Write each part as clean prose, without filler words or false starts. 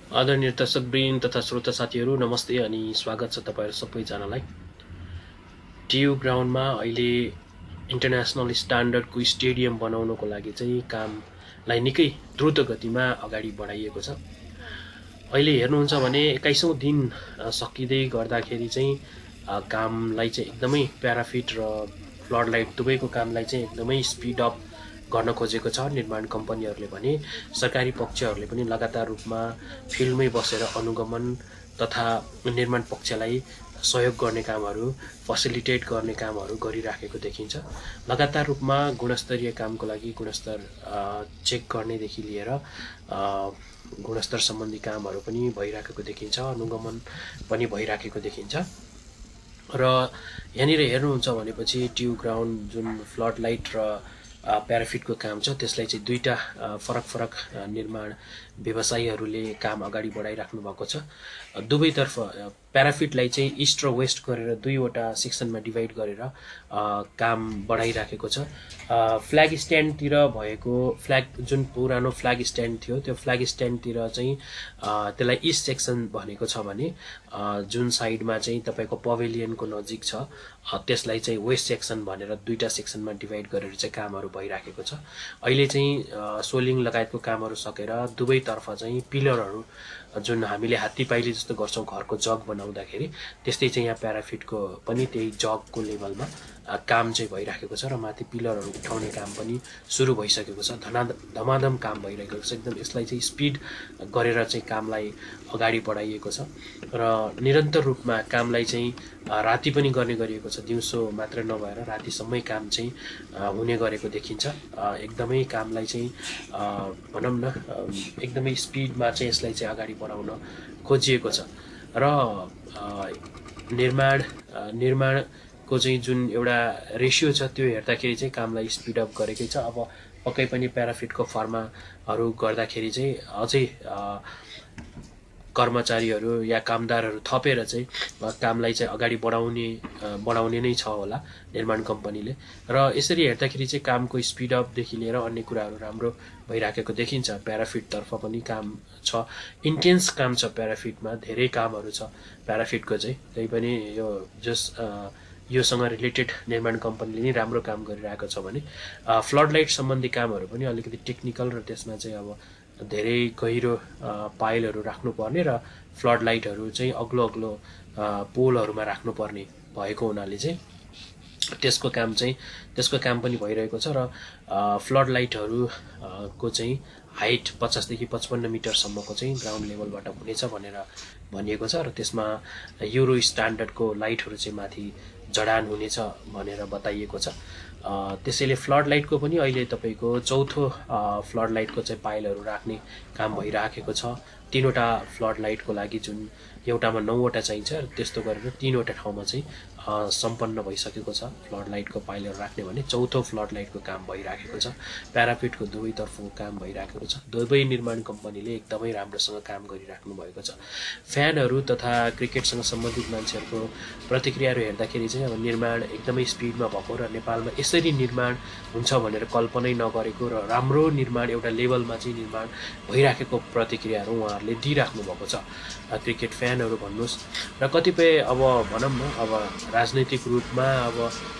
आदरणीय दर्शकवृन्द तथा श्रोता साथीहरू नमस्ते अनि स्वागत छ तपाईहरु सबैजनालाई। टियु ग्राउन्डमा अहिले इन्टरनेसनल स्ट्यान्डर्डको स्टेडियम बनाउनको लागि चाहिँ कामलाई निकै द्रुत गतिमा अगाडि बढाइएको छ। अहिले हेर्नुहुन्छ भने 21औं दिन सकिँदै गर्दाखेरि चाहिँ कामलाई चाहिँ एकदमै प्याराफिट र फ्लड लाइट दुवैको कामलाई चाहिँ एकदमै स्पिड अप गर्न खोजेको छ निर्माण कम्पनीहरूले भने। सरकारी पक्षहरूले पनि लगातार रूपमा फिल्डमै बसेर अनुगमन तथा निर्माण पक्षलाई सहयोग गर्ने कामहरू, फेसिलिटेट गर्ने कामहरू गरिराखेको देखिन्छ। लगातार रूपमा गुणस्तरीय कामको लागि गुणस्तर चेक गर्नेदेखि लिएर गुणस्तर सम्बन्धी कामहरू पनि भइराखेको देखिन्छ, अनुगमन पनि भइराखेको देखिन्छ। र यहाँनिर हेर्नुहुन्छ भनेपछि टियु ग्राउन्ड जुन फ्लड लाइट र प्याराफिटको काम छ त्यसलाई चाहिँ दुईटा फरक निर्माण व्यवसायीहरूले काम अगाडि बढाइराख्नु भएको छ। दुवैतर्फ प्याराफिटलाई चाहिँ इस्ट र वेस्ट गरेर दुईवटा सेक्सनमा डिभाइड गरेर काम बढाइराखेको छ। फ्ल्याग स्ट्यान्डतिर भएको फ्ल्याग जुन पुरानो फ्ल्याग स्ट्यान्ड थियो त्यो फ्ल्याग स्ट्यान्डतिर चाहिँ त्यसलाई इस्ट सेक्सन भनेको छ भने जुन साइडमा चाहिँ तपाईको पवेलियनको नजिक छ त्यसलाई चाहिँ वेस्ट सेक्सन भनेर दुईटा सेक्सनमा डिभाइड गरेर चाहिँ कामहरू भइराखेको छ। अहिले चाहिँ सोलिङ लगायतको कामहरू सकेर दुवैतर्फ चाहिँ पिलरहरू जुन हामीले हात्ती पाइले जस्तो गर्छौं घरको जग बनाउँदाखेरि त्यस्तै चाहिँ यहाँ प्याराफिटको पनि त्यही जगको लेभलमा काम चाहिँ भइराखेको छ र माथि पिलरहरू उठाउने काम पनि सुरु भइसकेको छ। धमाधम काम भइरहेको छ। एकदम यसलाई चाहिँ स्पिड गरेर चाहिँ कामलाई अगाडि बढाइएको छ र निरन्तर रूपमा कामलाई चाहिँ राति पनि गर्ने गरिएको छ। दिउँसो मात्र नभएर रातिसम्मै काम चाहिँ हुने गरेको देखिन्छ। एकदमै कामलाई चाहिँ भनौं न एकदमै स्पिडमा चाहिँ यसलाई चाहिँ अगाडि बढाउन खोजिएको छ र निर्माणको चाहिँ जुन एउटा रेशियो छ त्यो हेर्दाखेरि चाहिँ कामलाई स्पिड अप गरेकै छ। अब पक्कै पनि प्याराफिटको फर्माहरू गर्दाखेरि चाहिँ अझै कर्मचारीहरू या कामदारहरू थपेर चाहिँ कामलाई चाहिँ अगाडि बढाउने नै छ होला निर्माण कम्पनीले। र यसरी हेर्दाखेरि चाहिँ कामको स्पिड अपदेखि लिएर अन्य कुराहरू राम्रो भइराखेको देखिन्छ। प्याराफिट तर्फ पनि काम छ, इन्टेन्स काम छ प्याराफिटमा, धेरै कामहरू छ प्याराफिटको चाहिँ। त्यही पनि योसँग रिलेटेड निर्माण कम्पनीले नै राम्रो काम गरिरहेको छ भने फ्लड लाइट सम्बन्धी कामहरू पनि अलिकति टेक्निकल र त्यसमा चाहिँ अब धेरै गहिरो पाइलहरू राख्नुपर्ने र फ्लड लाइटहरू चाहिँ अग्लो पोलहरूमा राख्नुपर्ने भएको हुनाले चाहिँ त्यसको काम पनि भइरहेको छ। र फ्लड लाइटहरूको चाहिँ हाइट 50 देखि 55 मिटरसम्मको चाहिँ ग्राउन्ड लेभलबाट हुनेछ भनेर भनिएको छ र त्यसमा युरो स्ट्यान्डर्डको लाइटहरू चाहिँ माथि जडान हुनेछ भनेर बताइएको छ। त्यसैले फ्लड लाइटको पनि अहिले तपाईको चौथो फ्लड लाइटको चाहिँ पाइलहरू राख्ने काम भइराखेको छ। तीनवटा फ्लड लाइटको लागि जुन एउटामा 9वटा चाहिन्छ र त्यस्तो गरेर तीनवटा ठाउँमा चाहिँ सम्पन्न भइसकेको छ फ्लड लाइटको पाइलर राख्ने भने चौथो फ्लड लाइटको काम भइराखेको छ। प्याराफिटको दुवैतर्फको काम भइराखेको छ। दुवै निर्माण कम्पनीले एकदमै राम्रोसँग काम गरिराख्नु भएको छ। फ्यानहरू तथा क्रिकेटसँग सम्बन्धित मान्छेहरूको प्रतिक्रियाहरू हेर्दाखेरि चाहिँ अब निर्माण एकदमै स्पिडमा भएको र नेपालमा यसरी निर्माण हुन्छ भनेर कल्पनै नगरेको र राम्रो निर्माण एउटा लेभलमा चाहिँ निर्माण भइराखेको प्रतिक्रियाहरू उहाँहरूले दिइराख्नु भएको छ। क्रिकेट फ्यानहरू भन्नुस् र कतिपय अब भनौं न अब राजनैतिक रूपमा अब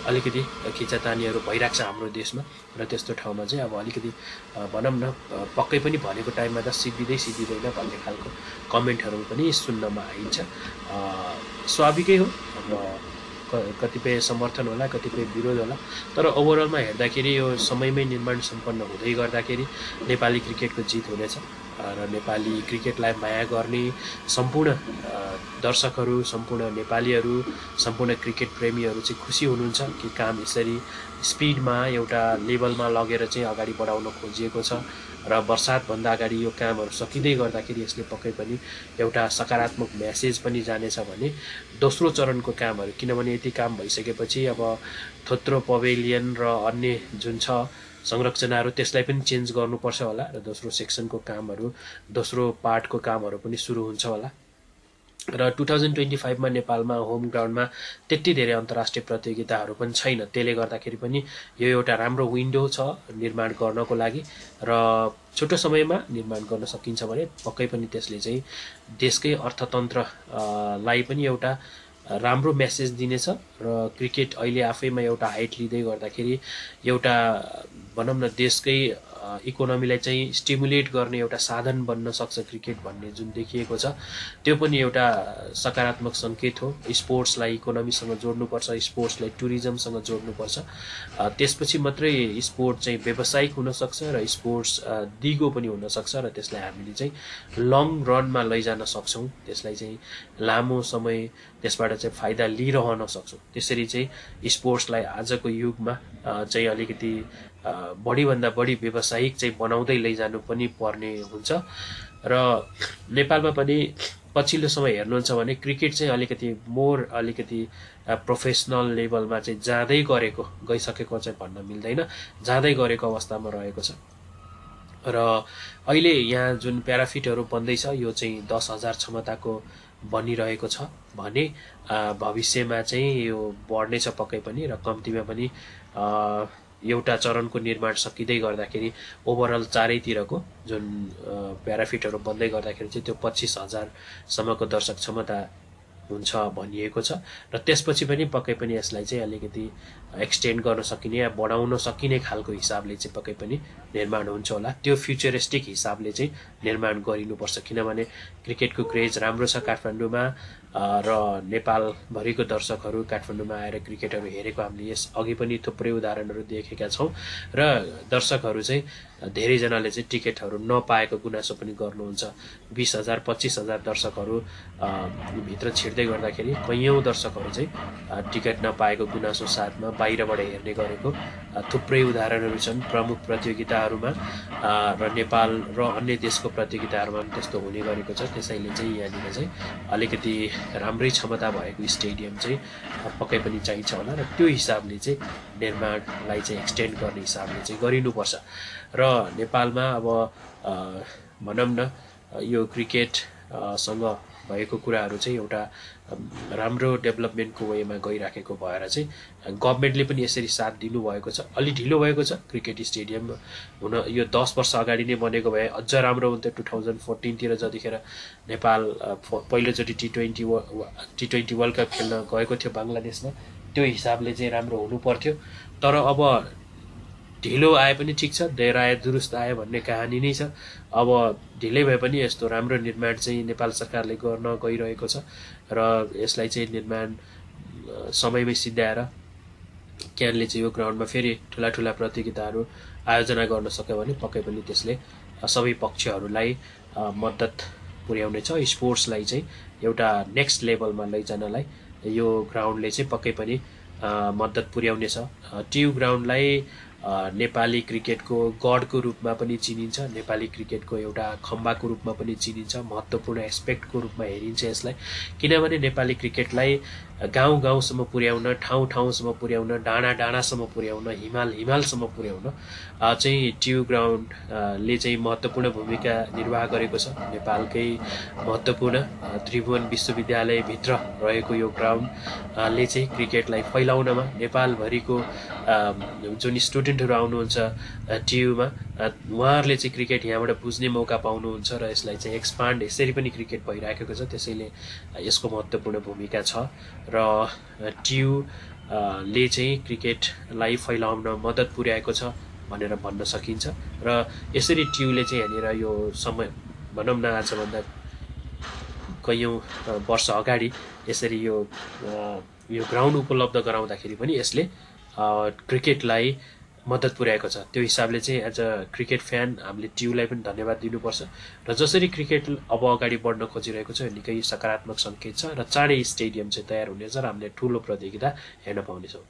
अलिकति खिचातानीहरू भइराख्छ हाम्रो देशमा र त्यस्तो ठाउँमा चाहिँ अब अलिकति भनौं न पक्कै पनि भनेको टाइममा त सिद्धिँदैन भन्ने खालको कमेन्टहरू पनि सुन्नमा आइन्छ। स्वाभाविकै हो, अब कतिपय समर्थन होला, कतिपय विरोध होला, तर ओभरअलमा हेर्दाखेरि यो समयमै निर्माण सम्पन्न हुँदै गर्दाखेरि नेपाली क्रिकेटको जित हुनेछ र नेपाली क्रिकेटलाई माया गर्ने सम्पूर्ण दर्शकहरू, सम्पूर्ण नेपालीहरू, सम्पूर्ण क्रिकेट प्रेमीहरू चाहिँ खुसी हुनुहुन्छ कि काम यसरी स्पिडमा एउटा लेभलमा लगेर चाहिँ अगाडि बढाउन खोजिएको छ र वर्षातभन्दा अगाडि यो कामहरू सकिँदै गर्दाखेरि यसले पक्कै पनि एउटा सकारात्मक मेसेज पनि जानेछ भने दोस्रो चरणको कामहरू, किनभने यति काम भइसकेपछि अब थोत्रो पवेलियन र अन्य जुन छ संरचनाहरू त्यसलाई पनि चेन्ज गर्नुपर्छ होला र दोस्रो सेक्सनको कामहरू, दोस्रो पार्टको कामहरू पनि सुरु हुन्छ होला र 2025 मा नेपालमा होम ग्राउन्डमा त्यति धेरै अन्तर्राष्ट्रिय प्रतियोगिताहरू पनि छैन। त्यसले गर्दाखेरि पनि यो एउटा राम्रो विन्डो छ निर्माण गर्नको लागि र छोटो समयमा निर्माण गर्न सकिन्छ भने पक्कै पनि त्यसले चाहिँ देशकै अर्थतन्त्रलाई पनि एउटा राम्रो मेसेज दिनेछ र क्रिकेट अहिले आफैमा एउटा हाइट लिँदै गर्दाखेरि एउटा भनौँ न देशकै इकोनोमीलाई चाहिँ स्टिमुलेट गर्ने एउटा साधन बन्न सक्छ क्रिकेट भन्ने जुन देखिएको छ त्यो पनि एउटा सकारात्मक सङ्केत हो। स्पोर्ट्सलाई इकोनोमीसँग जोड्नुपर्छ, स्पोर्ट्सलाई टुरिज्मसँग जोड्नुपर्छ, त्यसपछि मात्रै स्पोर्ट चाहिँ व्यावसायिक हुनसक्छ र स्पोर्ट्स दिगो पनि हुनसक्छ र त्यसलाई हामीले चाहिँ लङ रनमा लैजान सक्छौँ, त्यसलाई चाहिँ लामो समय त्यसबाट चाहिँ फाइदा लिइरहन सक्छौँ। त्यसरी चाहिँ स्पोर्ट्सलाई आजको युगमा चाहिँ अलिकति बढीभन्दा बढी व्यावसायिक चाहिँ बनाउँदै लैजानु पनि पर्ने हुन्छ। र नेपालमा पनि पछिल्लो समय हेर्नुहुन्छ भने क्रिकेट चाहिँ अलिकति प्रोफेसनल लेभलमा चाहिँ जाँदै गइसकेको चाहिँ भन्न मिल्दैन, जाँदै गरेको अवस्थामा रहेको छ। र अहिले यहाँ जुन प्याराफिटहरू बन्दैछ यो चाहिँ 10,000 क्षमताको बनिरहेको छ भने भविष्यमा चाहिँ यो बढ्नेछ पक्कै पनि र कम्तीमा पनि एउटा चरणको निर्माण सकिँदै गर्दाखेरि ओभरअल चारैतिरको जुन प्याराफिटहरू बन्दै गर्दाखेरि चाहिँ त्यो 25,000 सम्मको दर्शक क्षमता हुन्छ भनिएको छ र त्यसपछि पनि पक्कै पनि यसलाई चाहिँ अलिकति एक्सटेन्ड गर्न सकिने या बढाउन सकिने खालको हिसाबले चाहिँ पक्कै पनि निर्माण हुन्छ होला। त्यो फ्युचरिस्टिक हिसाबले चाहिँ निर्माण गरिनुपर्छ, किनभने क्रिकेटको क्रेज राम्रो छ काठमाडौँमा र नेपालभरिको दर्शकहरू काठमाडौँमा आएर क्रिकेटहरू हेरेको हामीले यस अघि पनि थुप्रै उदाहरणहरू देखेका छौँ र दर्शकहरू चाहिँ धेरैजनाले चाहिँ टिकटहरू नपाएको गुनासो पनि गर्नुहुन्छ। 20,000 25,000 दर्शकहरू भित्र छिर्दै गर्दाखेरि कैयौँ दर्शकहरू चाहिँ टिकट नपाएको गुनासो साथमा बाहिरबाट हेर्ने गरेको थुप्रै उदाहरणहरू छन्। प्रमुख प्रतियोगिताहरूमा र नेपाल र अन्य देशको प्रतियोगिताहरूमा पनि त्यस्तो हुने गरेको छ। त्यसैले चाहिँ यहाँनिर चाहिँ अलिकति राम्रै क्षमता भएको स्टेडियम चाहिँ पक्कै पनि चाहिन्छ होला र त्यो हिसाबले चाहिँ निर्माणलाई चाहिँ एक्सटेन्ड गर्ने हिसाबले चाहिँ गरिनुपर्छ। र नेपालमा अब भनौँ न यो क्रिकेटसँग भएको कुराहरू चाहिँ एउटा राम्रो डेभलपमेन्टको वेमा गइराखेको भएर चाहिँ गभर्मेन्टले पनि यसरी साथ दिनुभएको छ। अलि ढिलो भएको छ क्रिकेट स्टेडियम हुन, यो 10 वर्ष अगाडि नै बनेको भए अझ राम्रो हुन्थ्यो। 2014 तिर जतिखेर नेपाल पहिलोचोटि टी20 वर्ल्ड कप खेल्न गएको थियो बङ्गलादेशमा, त्यो हिसाबले चाहिँ राम्रो हुनु पर्थ्यो। तर अब ढिलो आए पनि ठिक छ, देर आए दुरुस्त आयो भन्ने कहानी नै छ। अब ढिलै भए पनि यस्तो राम्रो निर्माण चाहिँ नेपाल सरकारले गर्न गइरहेको छ र यसलाई चाहिँ निर्माण समयमै सिद्ध्याएर क्यानले चाहिँ यो ग्राउन्डमा फेरि ठुला प्रतियोगिताहरू आयोजना गर्न सक्यो भने पक्कै पनि त्यसले सबै पक्षहरूलाई मद्दत पुर्याउनेछ। स्पोर्ट्सलाई चाहिँ एउटा नेक्स्ट लेभलमा लैजानलाई यो ग्राउन्डले चाहिँ पक्कै पनि मद्दत पुर्याउनेछ। टियु ग्राउन्डलाई नेपाली क्रिकेटको गडको रूपमा पनि चिनिन्छ, नेपाली क्रिकेटको एउटा खम्बाको रूपमा पनि चिनिन्छ, महत्त्वपूर्ण एस्पेक्टको रूपमा हेरिन्छ यसलाई। किनभने नेपाली क्रिकेटलाई गाउँसम्म पुर्याउन, ठाउँसम्म पुर्याउन, डाँडासम्म पुर्याउन, हिमालसम्म पुर्याउन चाहिँ टियु ग्राउन्डले चाहिँ महत्त्वपूर्ण भूमिका निर्वाह गरेको छ। नेपालकै महत्त्वपूर्ण त्रिभुवन विश्वविद्यालयभित्र रहेको यो ग्राउन्डले चाहिँ क्रिकेटलाई फैलाउनमा नेपालभरिको जुन स्टुडेन्टहरू आउनुहुन्छ टियुमा उहाँहरूले चाहिँ क्रिकेट यहाँबाट बुझ्ने मौका पाउनुहुन्छ र यसलाई चाहिँ एक्सपान्ड यसरी पनि क्रिकेट भइराखेको छ। त्यसैले यसको महत्त्वपूर्ण भूमिका छ र टियुले चाहिँ क्रिकेटलाई फैलाउन मद्दत पुर्याएको छ भनेर भन्न सकिन्छ। र यसरी टियुले चाहिँ यहाँनिर यो समय भनौँ न आजभन्दा कैयौँ वर्ष अगाडि यसरी यो ग्राउन्ड उपलब्ध गराउँदाखेरि पनि यसले क्रिकेटलाई मद्दत पुर्याएको छ। त्यो हिसाबले चाहिँ एज अ क्रिकेट फ्यान हामीले टियुलाई पनि धन्यवाद दिनुपर्छ र जसरी क्रिकेट अब अगाडि बढ्न खोजिरहेको छ निकै सकारात्मक सङ्केत छ र चाँडै स्टेडियम चाहिँ तयार हुनेछ र हामीले ठुलो प्रतियोगिता हेर्न पाउनेछौँ।